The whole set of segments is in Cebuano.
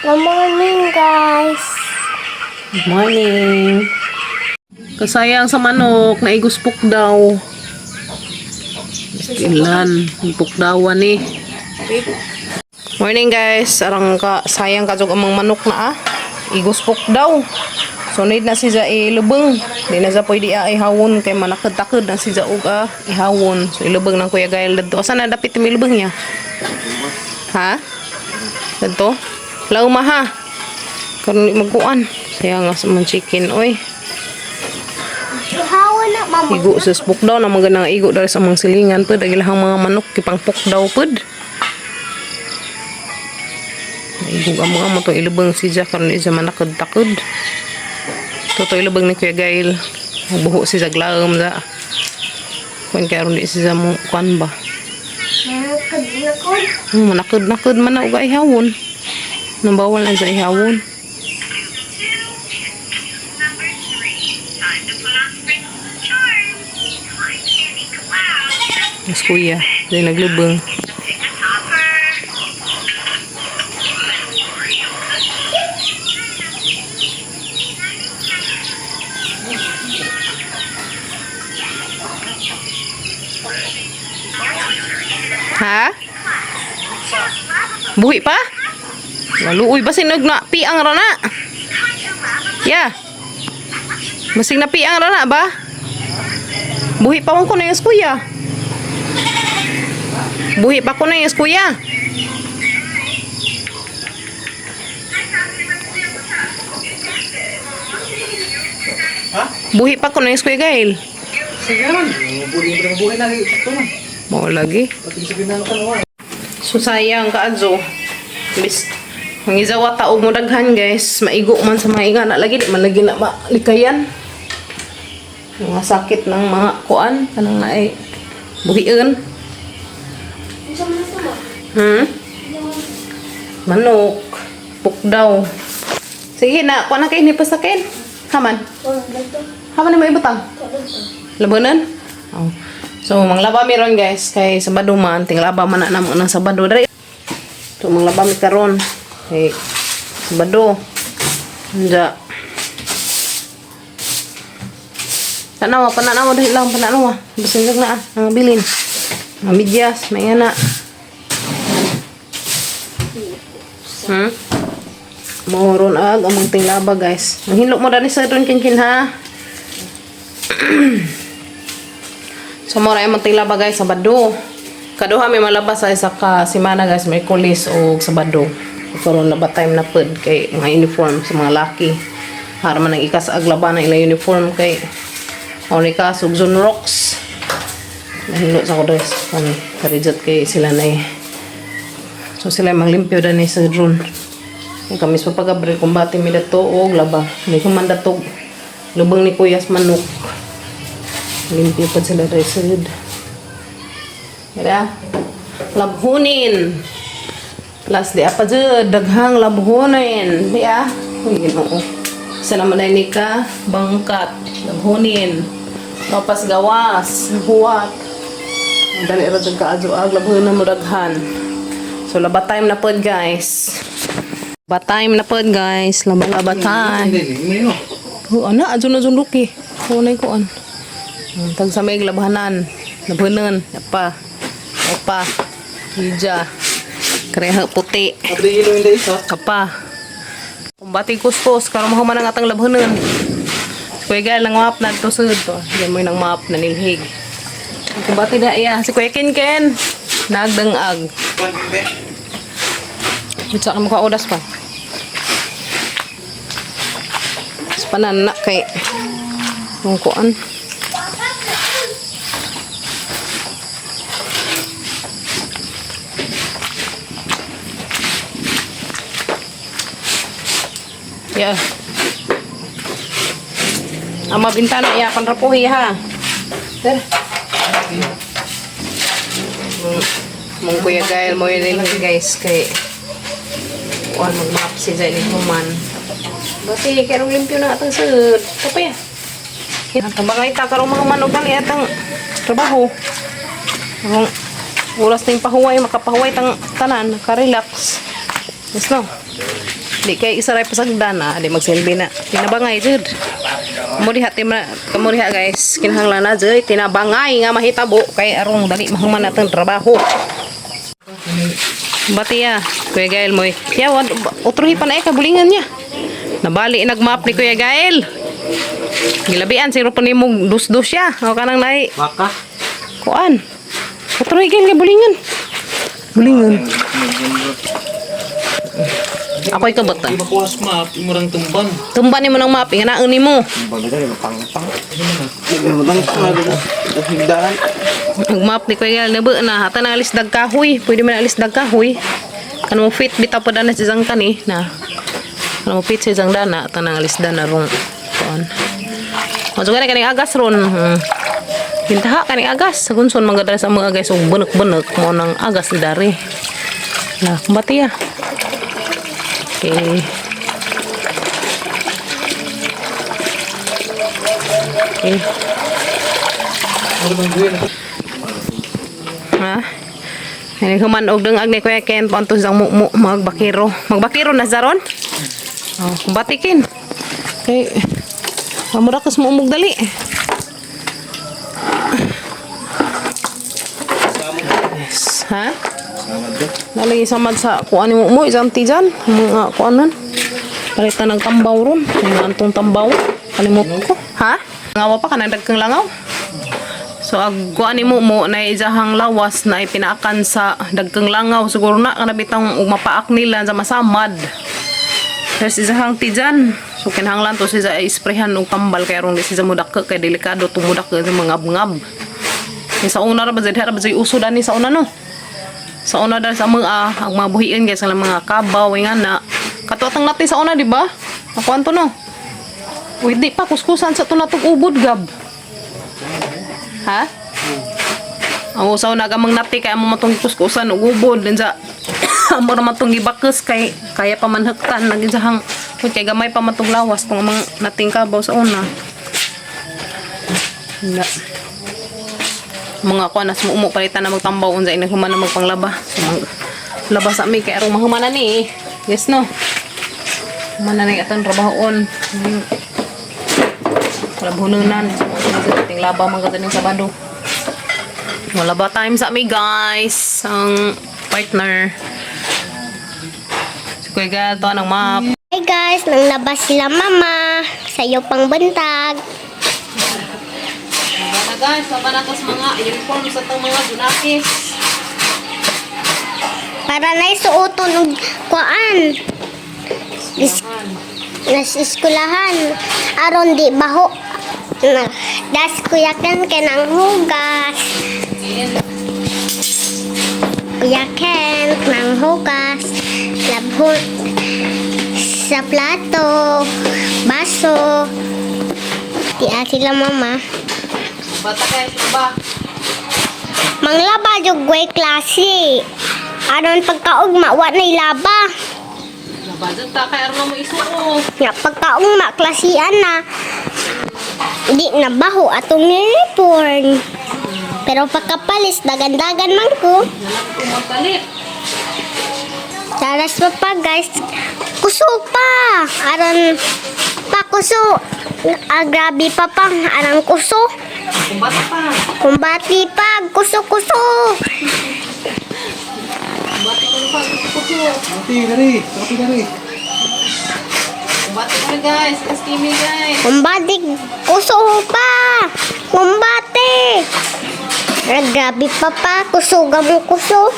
Good morning, guys. Good morning. Kasayang sa manok, naiguspok daw. Ilan, pukdawan eh. Morning, guys, arang ka sayang ka jud amang manok na ah. Iguspok daw. So need na siya ilubeng. Di na siya pwede ihawon kay manakad-takad na siya og ihawon. So ilubeng ng Kuya Gael dadto. Asa na dapit yung ilubeng niya? Ha? Dadto? Lauma ha. Karon di magkuan. Sayang nga sa mga chicken oy. Ihawa na, mama. Igo sa spok daw na mga igo dahil sa mga silingan pud ang ilahang mga manok kipangpok daw pud. Igo ang mga mo to ilubeng si Jack karon di siya manakad-takod. Totoo ilubeng ni Kuya Gail. Buho si Zaglaom za. Kuan kay aron di siya mo kuan ba. Manakad na ko. Manakad-nakad man na og ihawon. Nambawal na sa ihawon. Mas kuya, dahil naglubeng. Ha? Buhi pa? Maluoy basig nag na piang ra na. Ya. Basig na piang ra na ba? Buhi pa man ko na yung kuya. Buhi pa ko na yung kuya. Buhi pa ko na yung kuya Gail. Sige naman. Buhay mo buhay na ito na. Mao lagi. Pati sa ginano ka naman. So sayang kaadyo. Bis ang izawa tao mo daghan guys, maigo man sa mga ingana lagi di man lagi na malikayan. Mga sakit ng mga kuan kanang naay buhian. Unsa man sa mo? Manok, pukdaw. Sige na, kuan na kay ni pasakin. Haman. Oh, dito. Haman ni mo ibutang. Dito. Labanan? Oh. So, manglaba mi ron guys kay Sabado man, tinglaba man na namo ng Sabado diri. So, manglaba mi karon kay Sabado. Anja. Tanawa, pananawa dahil lang, pananawa. Bisan na ah, ang bilin. Mga medyas, may ana. Moron ag among tinglaba guys. Manghilo mo dani sa doon kinkin ha. So mo ra imong tilaba guys Sabado. Kaduha may malabas sa isa ka semana guys, Miyerkules o Sabado. Karon laba time na pud kay mga uniform sa mga laki. Para man ang ikas aglaba na ila uniform kay ori ka sug Zone Rocks. Nahilo sa ko guys. Kan karijat kay sila na eh. So sila manglimpyo dani sa drone. Kung kami sa pagabre kumbate mi dato og laba. May kumandatog lubang ni Kuyas manok. Limpyo pa sila dahil sulod. Kaya, labhunin. Plus, di apa dyan, daghang labhunin. Di ah. Uy, ginoo. Sa naman ay ni ka, bangkat. Labhunin. Mapas gawas. Huwat. Ang dali ra dyan ka ag labhunin mo daghan. So, laba time na pod guys. Laba time na pod guys. Laba laba time. Hindi, hindi. Oo, ana, adyo na dyan luki. Kunay ko an. Tag sa may labhanan. Labhanan. Apa. Opa. Hija. Kareha puti. Pati ilo hindi isa. Kapa. Kumbati kuskus. Karon mo man ang atang labhanan. Si Kuya Gal, nang map na ito sud to. Yan mo yung map na nilhig. Kumbati na iya. Si Kuya Ken Ken. Nagdangag. Unsa ka mukha oras pa? Sa panan na kay yung kuan. Yeah. Ang mabintana iya kan rapuhi ha. Ter. Mong Kuya Gael mo yun guys kay kuan mag-map si Zay ni Human. Bati kay rong limpyo na atang sud. Kapay. Ang bagay ta karong mga manugang atang trabaho. Ang oras na yung pahuway, makapahuway tang tanan, ka-relax. Yes no. Di kay isa ray pasagdan na, di magsilbi na. Tinabangay jud. Kamo diha tima kamo diha guys, kinahanglan na jud tinabangay nga mahitabo kay arong dali mahuman natong trabaho. Bati ya, Kuya Gael mo. Ya, utrohi pa na eh, kabulingan niya. Nabali nagmap ni Kuya Gael. Gilabian siguro pa nimo dus-dus siya. O kanang nai Baka. kuan. Utrohi Gael kay bulingan. Bulingan. Ako'y kabata. Di ba kuha sa map, imurang tumban. Tumba nimo ng map, inganaon nimo. Ang map ni Kuya Gael nabo na hata na alis dag kahoy. Pwede man alis dag kahoy. Kan mo fit bitaw pa dana sa isang kani na. Kan mo fit sa isang dana tanang alis dana rong kuan. Mo gani kaning agas ron. Hintaha kaning agas sa gunson mga dara sa mga guys og bunek-bunek mo nang agas ni dari. Na kumbati ya. Okay. Okay. Ano bang buhay na? Ha? Ini human og dungag ni Kuya Ken panto sang mumu magbakiro. Magbakiro na saron? Oh, kumbatikin. Kay Amura kas mo umog dali. Yes, ha? Nalagi samad sa kuan ni mo isang tijan, mga kuanan. Palitan ng tambaw ron, mga antong tambaw. Kalimot ko. Ha? Ngawa pa kanang dagkang langaw. So ag kuan ni mo na isahang lawas na ipinaakan sa dagkang langaw siguro na kana bitang ug mapaak nila sa masamad. Tapos isahang tijan. So kinahanglan to siya isprayhan og tambal kay aron di siya mudakka kay delikado tong mudakka sa mga ngab. Kay sa una ra ba jud ra ba jud uso dani sa una no. Sa una dahil sa mga ang mga buhiin guys ang mga kabaw nga na katuatang natin sa una di ba? Ako anto no. Uy, di pa kuskusan sa tunatog ubod gab. Ha? Ang usaw na gamang nati kay amo matong kuskusan ug ubod din sa amo ra matong gibakes kay kaya pa man hektan naging sahang kung kay gamay pa matong lawas tong amang nating kabaw sa una. Na. Mga kuan nas muumo palitan na magtambaw unsa inang human na magpanglaba. So, mag, laba sa mi kay arong mahuman na ni. Yes no. Human na ni atong trabahoon. Kalabununan. So, ting laba mga kataning Sabado. Wala ba time sa mi guys? Ang partner. Si Kuya Gal, to ng map. Hi guys, nang labas sila mama. Sa iyo pang bantag. Wala na guys, laba na to sa mga uniform sa tong mga junakis. Para na isuoton og kuan. Is, nas eskulahan aron di baho. Na, das Kuya Ken kay nang hugas. Kuya Ken nang hugas. Labhon sa plato, baso. Di sila mama. Bata guys, laba. Manglaba jud gway klase. Aron pagkaugma wa nay laba. Laba dyan ta, kay aron na mo isuo. Nga pagkaugma klasian na di na baho atong uniform. Pero pagkapalis dagan-dagan man ko. Nalang ko magpalit. Taras pa pa guys. Kuso pa. Aron pa kuso. Ah, grabe pa pa. Aron kuso. Kumbata pa. Kumbati pa. Kuso-kuso. Kumbati ko na pa, kuso. Ati, dari. Ati, dari. Kumbati ko na guys, Eskimi guys. Kumbati. Kuso pa. Kumbati. Ah, grabe pa pa. Kuso gamo kuso.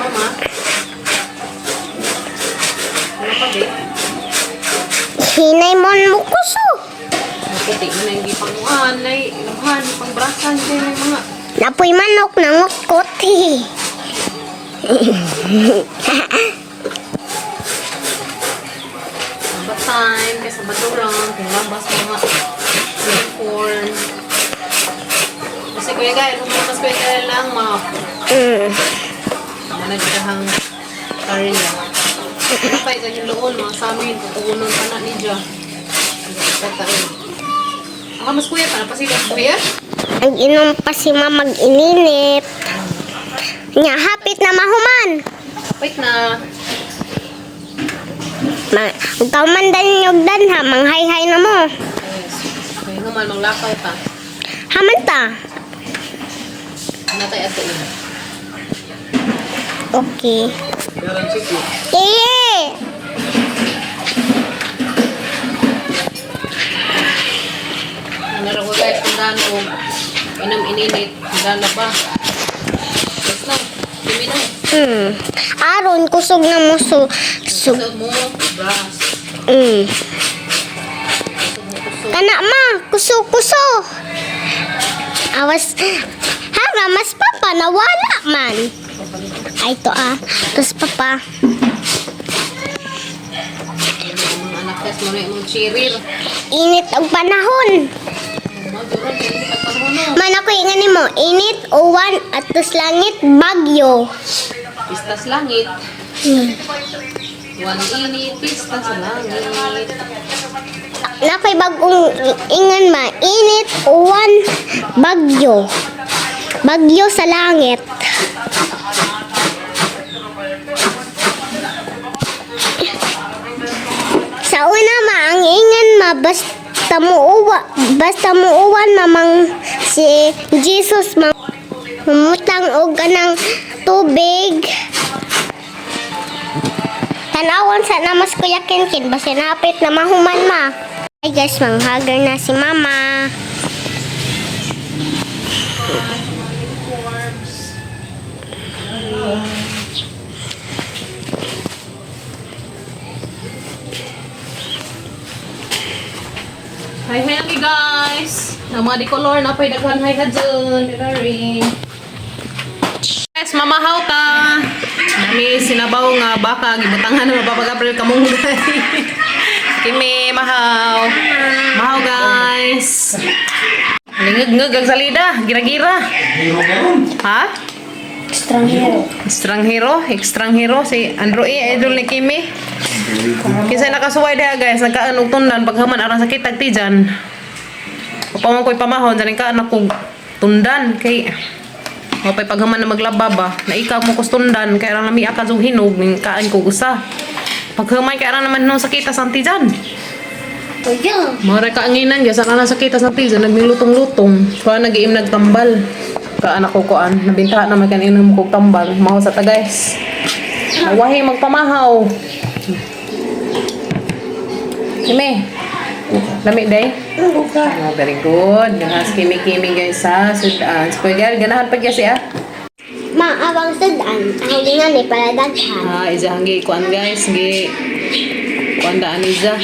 Mama. Ano pa di? Hinay mon mo kuso. Puti mo na yung gipanguan, nay, ilabhan, pangbrasan, kay may mga Napoy manok nangutkot. Laba time, kay sa lang, kay labas mga uniform. Kasi Kuya Gael, lumabas Kuya Gael lang, mga Tama na dito hang karya. Ano pa yung loon, mga samin, tutuunon pa na ni Ja. Aka mas kuya pa, napasigas kuya? Ang inom pa si mama mag-ininip. Nya hapit na mahuman. Wait na. Ma, kauman dan yung dan ha, manghay-hay na mo. Yes. Kay human manglakaw ta. Haman ta. Natay ato ina. Okay. Meron city. Iye! Meron ko guys tundan og inam ininit, tundan na ba? Yes na. Kimi na. Aron, kusog na mo su, su, Kusog mo, bras. Kusog mo kusog. Kana ma, kuso kuso. Awas, ha mas papa, nawala man. Ay, ito ah. Tapos papa. Ang mga anak guys, mo na imong chirir. Init ang panahon. Maduron kay hindi pagpanahon no. Man ako ingan nimo, init, uwan, at tus langit, bagyo. Pistas langit. Wan init, pistas langit. Nakoy bagong ingan ma, init, uwan, bagyo. Bagyo sa langit. Sa una ma, ang ingan ma, basta muuwa, basta muuwan mamang si Jesus ma, mamutang og kanang tubig. Tanawon sa namas Kuya Kinkin, basta napit na mahuman ma. Hi guys, manghagar na si mama. Hi, hi, ami guys! Ang mga di color na pa'y daghan hi ka dyan. Dari. Guys, mamahaw ta! Nami sinabaw nga baka, gibutangan na Papa Gabriel kamunggay. Kimi, mahaw. Mahaw guys! Lingag-ngag ang salida, gira-gira. Hero karon. Ha? Estranghero. Estranghero, estranghero si Andrew E, idol ni Kimi. Kinsa nakasuway diha guys, nagkaan og tundan paghaman aron sa kitag tijan. Upaman ko'y pamahon, dyan kaan ako tundan kay Mapay paghaman na maglaba ba, naikaw mo kus tundan kay aron lami akad og hinog ning kaan ko usa. Paghaman kay aron naman nung sakita sa tijan. Kuya. Mara kaanginan gyud sa kana sakita sa tijan nagnilutong-lutong. Kuan nagiim nagtambal. Kaan ako kuan, nabintahan na man kanin mo kog tambal. Maho sa ta guys. Nawahi magpamahaw. Kimi. Lami day. Oh, very good. Ganahan si Kimi Kimi guys ha. Sudan. Si Kuya Gary, ganahan pa gyud siya. Ma, awang sudan. Ang ingan ni para daghan. Ah, isa hanggi kuan guys, gi kuan daan isa.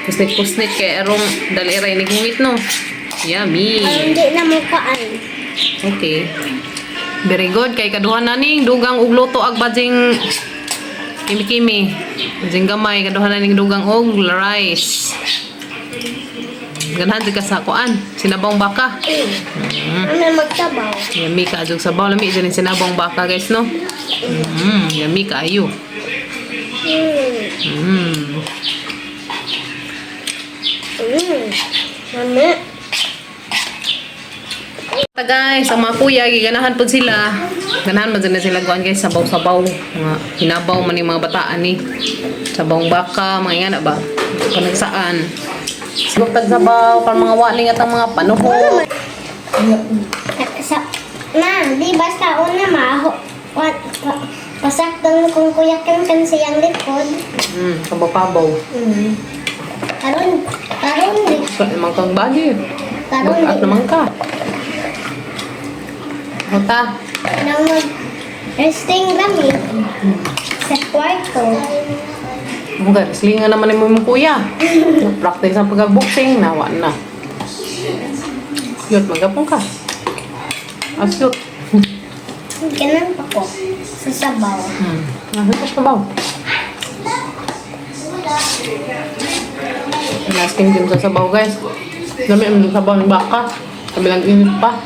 Kusnit-kusnit kay arong dali ra ni gungit no. Yummy. Aron di na mo kuan. Okay. Very good. Kay kaduha na ning dugang og luto ag bajing kimi-kimi. Bajing gamay kaduha na ning dugang og rice. Ganahan jud ka sa kuan, sinabong baka. Ano magtabaw? Yummy ka jud sabaw lami jud ning sinabong baka guys no. Yummy kaayo. Mama. Ta guys, ang mga kuya giganahan pud sila. Ganahan man jud na sila kuan guys, sabaw-sabaw, mga hinabaw man yung mga bataan ni. Sabawng baka, mga ingana ba? Panagsaan. Siguro tag sabaw, kan mga waling at ang mga panuho. Sa, ma, di basta una ma, ho, wa, pa, pasakton kung kuya kan kan siyang likod. Kabaw-kabaw. Karon, karon di, Sa naman kang bagi. karon Mag-at di, naman ka. Ota, nang mag resting rami sa kwarto. mga wrestling nga naman mo yung kuya. Practice ang pag-boxing, nawa na. Cute, magapong ka. As cute. Ganun pa ko sa sabaw. Nasa sa sabaw. Lasting din sa sabaw, guys. Dami ang sabaw ng baka. Kabilang init pa.